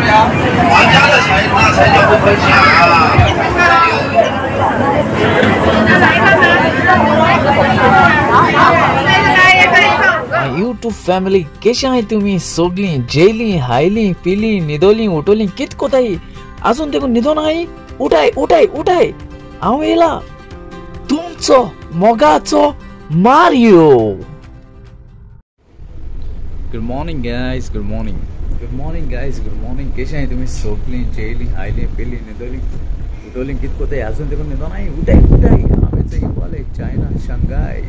玩家的钱，那才叫不分享啊！ YouTube family केशे आहाय तुमी सगळीं जेली हायली पिली न्हिदोली उठोली कित कोताय अजून तेकून न्हिदोन आहाय उठाय उठाय उठाय हांव येयला तुमचो मोगाचो Mario. Good morning guys, good morning, good morning guys, good morning. केशे आहाय तुमी सगळीं जेली हायली पिली न्हिदोली उठोली कित कोताय अजून तेकून न्हिदोन आहाय उठाय उठाय. हांवें इवाले चायना शंघाय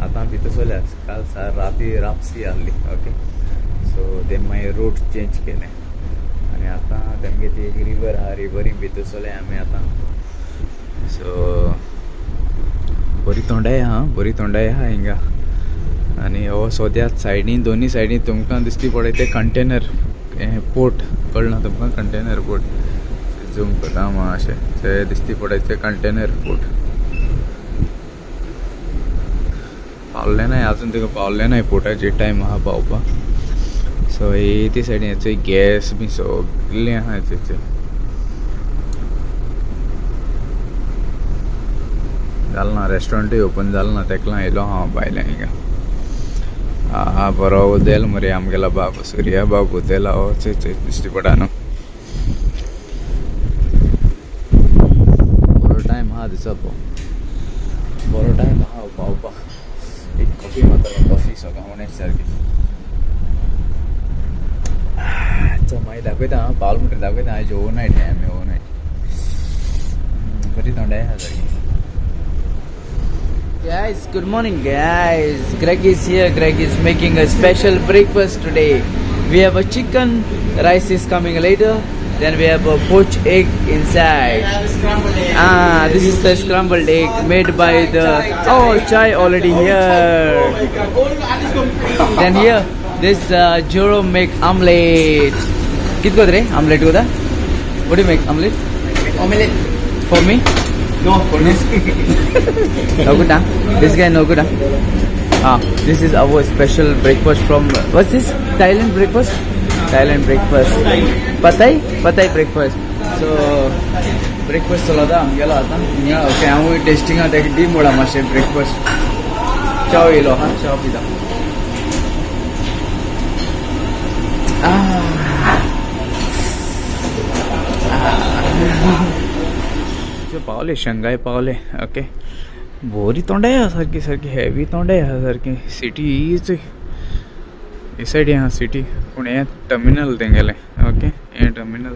आतां भितर सरल्या काल राती रापसी आहली. ओके सो ते मागीर रोड चेंज केलें आनी आतां तेमगे ती एक रिवर आहा, रिवरीन भितर सरल्या आमी आतां. सो बरी तोंडाय आहा, बरी तोंडाय आहा हिंगा. आनी हो सद्या सायडीन दोनी सायडीन तुमकां दिश्टी पडटा ते कंटेनर पोर्ट, कळना तुमकां कंटेनर पोर्ट झूम करता मातशें, ते दिश्टी पडटा ते कंटेनर पोर्ट. पावलें नाय अजून तुका, पावलें नाय पोर्टाचेर, टायम आहा पावपाक. सो हे ते सायडीन हेचो गॅस बी सगळें आहा हेचो. जालें ना, रेस्टोरंटूय ओपन जालें ना, तेका येयलो हांव भायल्यान हिंगा. आ बरो उदेल मरे आमगेलो बाबू, सुर्या बाबू उदेला हो चोय चोय दिश्टी पडटा न्हू. बरो टायम आहा दिसता, बरो टायम आहा पावपाक. एक कॉफी मारतलो, कॉफी सगळ्या सारकी. चल मागीर दाखयता हांव, पावल म्हणटा दाखयता. आयज ओवरनायट आहे आमी, ओवरनायट. बरी थंडाय आहा सारकी. Guys, good morning guys. Greg is here. Greg is making a special breakfast today. We have a chicken, rice is coming later. Then we have a poached egg inside. Ah, this is the scrambled egg made by the oh chai already here. Then here this Jerome make omelette. Kit ko re omelette ko da? What do you make omelette? Omelette for me? No, for this. No good, huh? This guy no good, huh? Ah, this is our special breakfast from what's this? Thailand breakfast? Thailand breakfast. Pad Thai? Pad Thai breakfast. So breakfast चलता आमगेलो आतां. Okay, हांवूय टेस्टिंगा तेका दी मोडा मातशें breakfast. चाव येयलो हा, चाव पिता. पावले शंघाय पावले. ओके, बोरी तोंडाय आहा सारकी, सारकी हेवी तोंडाय आहा सारकी. सिटी ही सायड आहा सिटी, पूण हें टर्मिनल तेंगेलें. ओके, हें टर्मिनल.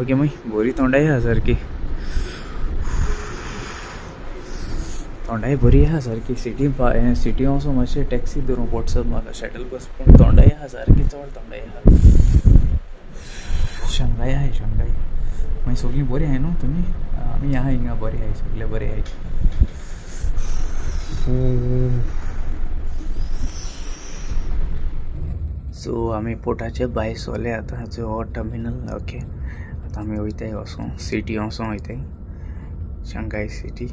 ओके, मागीर बोरी तोंडाय आहा सारकी, तोंडाय बरी आहा सारकी. सिटी हें सिटी वचून मातशें टॅक्सी धरूंक पडटा म्हाका, शटल बस, पूण तोंडाय आहा सारकी, चड तोंडाय आहा. शंघाय आहा, शंघाय. मागीर सगळीं बरीं आहाय न्हू तुमी? आमी आहा हिंगा बरें आहाय, सगळे बरें आहाय. सो आमी पोर्टाचे भायर सरले आतां. हो टर्मिनल. ओके, आतां आमी वयताय वचों सिटी वचों वयताय, शंघाय सिटी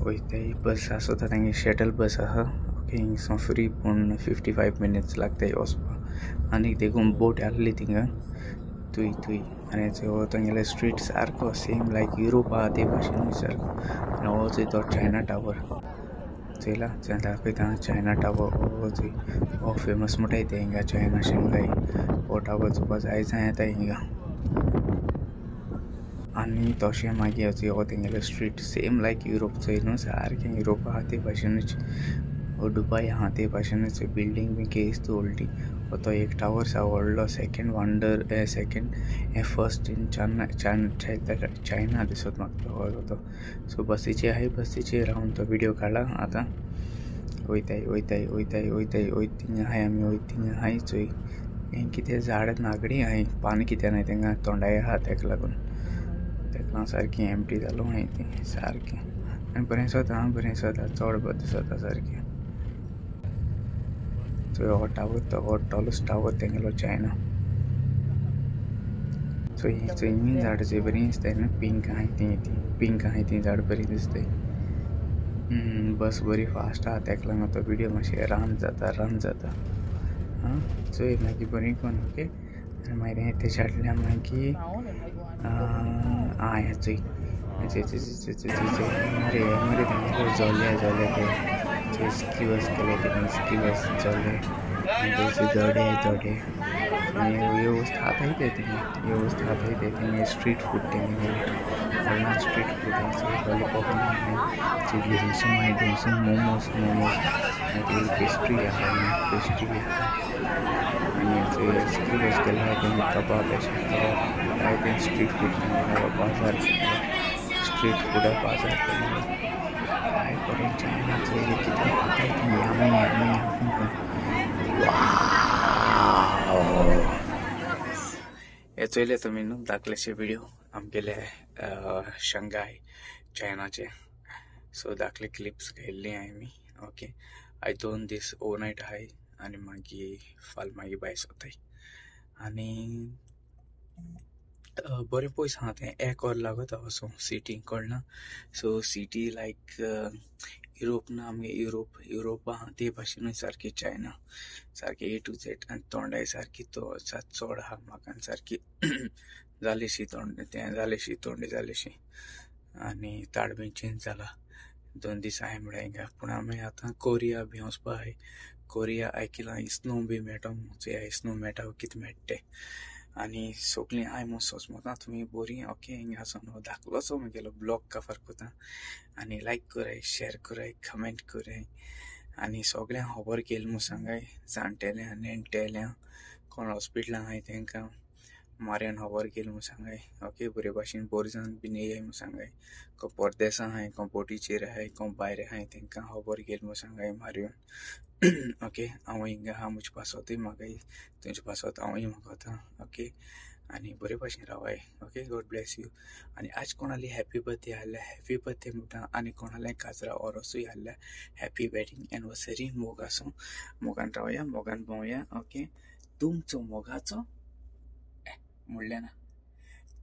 वयताय. बस आसता तेंगे, शटल बस आहा. ओके, हिंगसोन फ्री, पूण 55 मिनट्स लागताय वचपाक. आनी देखून बोट आहली थिंगा थंय थंय. आनी हो तेंगेले स्ट्रीट सारको सेम लायक युरोप आहा ते भाशेनूय सारको. आनी हो चोय तो चायना टावर चोयला, दाखयता चायना टावर. हो चोय, हो फेमस म्हणटाय ते हिंगा चायना शंघाय. हो टावर चोवपा जाय जाय येता हिंगा. आनी तशें मागीर चोय हो तेंगेलो स्ट्रीट सेम लायक युरोप चोय न्हू, सारकें युरोप आहा ते भाशेनूच. हो दुबाय आहा ते भाशेनूच. बिल्डींग बी केस व्हडली. तो एक टावर आसा व्हडलो, सेकेंड वंडर, सेकेंड हें फर्स्ट इन चायना, चायना दिसत म्हाका तो. सो बसीचे आहाय, बसीचेर रावन तो व्हिडियो काडला. आतां वयताय वयताय वयताय वयताय वयता आहाय आमी, वयता आहाय. चोय हें कितें झाड नागडी आहाय, पान कितें नाय तेंगा, तोंडाय आहा तेका लागून, तेका लागून सारकें एम्प्टी जालो आहाय तें सारकें. आनी बरें दिसता, बरें दिसता, चड बरें दिसता सारकें. चोय हो टावर, तो हो टॉलस्ट टावर तेंगेलो चायना. सो ही चोय झाडां चोय बरीं दिसताय न्हू, पिंक आहाय तीं, तीं पिंक आहाय तीं झाड बरीं दिसताय. बस बरी फास्ट आहा तेका लागून तो व्हिडियो मातशें रान जाता, रान जाता. आं चोय मागीर बरीं कोन. ओके, आनी मागीर तेज्या फाटल्यान मागीर आं हें चोय मरे मरे तेंगेले जोले जोले ते स्किवर्स केले तेणी स्किवर्स जोले आनी दोडे दोडे आनी ह्यो वस्तू खाताय ते थिंगा ह्यो वस्तू खाताय ते थिंगा स्ट्रीट फूड तेंगेले व्हडला स्ट्रीट फूड लॉलीपॉप डिमसम आहाय डिमसम मोमोज मोमोज मागीर पेस्ट्री आहा पेस्ट्री आहा आनी स्किवर्स केले आहाय तेणी कबाब अशें कबाब जायते स्ट्रीट फूड बाजार स्ट्रीट फूड बाजार केल्लो काय बरें चायना चोयलें कितें खाताय तें यामी यामी यामी. हे चोयले तुमी न्हू धाकलेशे व्हिडिओ आमगेले शंघाय चायनाचे. सो धाकले क्लिप्स घेयल्ली हांवें. ओके आयज 2 दीस ओवरनायट आहाय आनी मागीर फाल्यां मागीर भायर सोताय. आनी बरें पयस आहा तें 1 वर लागता वचूंक सिटी कळना. सो सिटी लायक युरोप ना आमगे युरोप युरोप आहा ते भाशेनूय सारकी चायना सारकी ए टू झेड. आनी तोंडाय सारकी तो चड आहा म्हाका सारकी जालीशी तोंड तें जालेशी तोंड जालेशी आनी ताड बीन चेंज जाला. 2 दीस हांवें म्हळ्यार हिंगा पूण आमी आतां कोरिया बी वचपा आहाय. कोरिया आयकिलां स्नो बी मेळटा चोया स्नो मेळटा कितें मेळटा तें. आनी सगळीं हांव म्हूण सोंसमता तुमी बरीं. ओके हिंगा सावन हो धाकलोसो म्हगेलो ब्लॉग कवर करता आनी लायक कराय शेर कराय कमेंट कराय आनी सगळ्यांक खबर केली म्हूण सांगाय जाणटेल्यांक नेणटेल्यांक कोण हॉस्पिटलां आहाय तेंकां मार्यान खबर केली म्हूण सांगाय. ओके बरे भाशेन बरें जावन बीन येयाय म्हूण सांगाय. कोण परदेसां आहाय कोण बोटीचेर आहाय कोण भायर आहाय तेंकां खबर केली म्हूण सांगाय मार्यान. ओके हांव हिंगा आहा म्हजे पासतूय म्हाका तुमचे पासत हांवूय मागता. ओके आनी बरे भाशेन रावाय. Okay God bless you. आनी आज कोणाली हॅपी बर्थडे आहल्यार हॅपी बर्थडे म्हणटा आनी कोणाले काजरा ओरोसूय आहल्यार हॅपी वेडिंग एनिवर्सरी. मोग आसूं मोगान रावया मोगान भोंवया. ओके तुमचो मोगाचो म्हणलें ना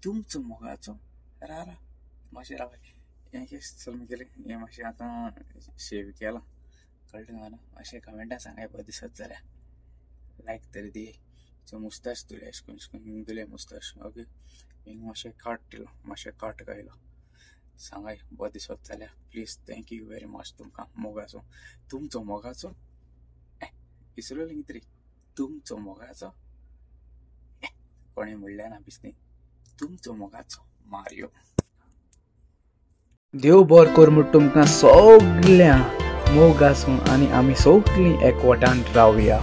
तुमचो मोगाचो रारा मातशें रावाय. हें चल म्हगेलें हें मातशें आतां शेव केलां कळ्ळें ना. मातशें कमेंटान सांगाय बरें दिसत जाल्यार लायक तरी दी. सो मुस्ताश दिले अशें करून अशें करून दिले मुस्ताश. ओके हिंग मातशें काट दिलो मातशें काट घायलो सांगाय बरें दिसत जाल्यार please. Thank you very much तुमकां मोगाचो तुमचो मोगाचो विसरलो कितें तरी तुमचो मोगाचो कोणें म्हणलें ना बिस्नी तुमचो मोगाचो मारियो. देव बरो कर म्हूण तुमकां सगळ्यांक मोग आसूं आनी आमी सगळीं एकवटान रावया.